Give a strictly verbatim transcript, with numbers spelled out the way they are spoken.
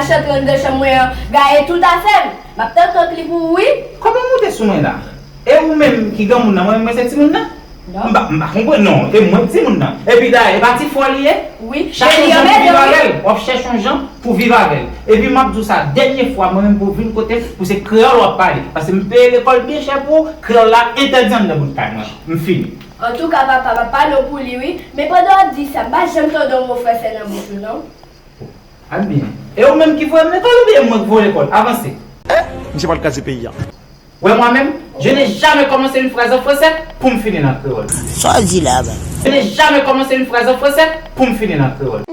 Antre anndan chanm mwen an, gaye tout afè m. M ap tann tank li pou ou, wi. Kòman w moute sou mwen la? E ou menm ki granmoun nan, mwen menm mwen se timoun nan? Non. M pa, m pa konprann non, e mwen k timoun nan. Epi dayè, e pa ti frè w li ye? Wi. Chak jou w ap viv avè l, w ap chèche yon jan pou viv avè l. Epi m ap di w sa, dènye fwa mwen menm pou w vin kote m, pou se kreyòl w ap pale. Paske m peye lekòl byen chè pou ou, kreyòl la entèdi anndan bout kay mwen. M fini. Antouka papa, m ap pale w pou li wi, men pandan w ap di sa, m pa janm tande yon mo fransè nan bouch ou non. Al byen. E ou menm ki voye m lekòl oubyen mwen k voye w lekòl? Avanse. Misye pral kraze peyi a. Ouais, moi-même, je n'ai jamais commencé une phrase en français pour me finir en créole. Sa w di la, baz? Je n'ai jamais commencé une phrase en français pour me finir en créole.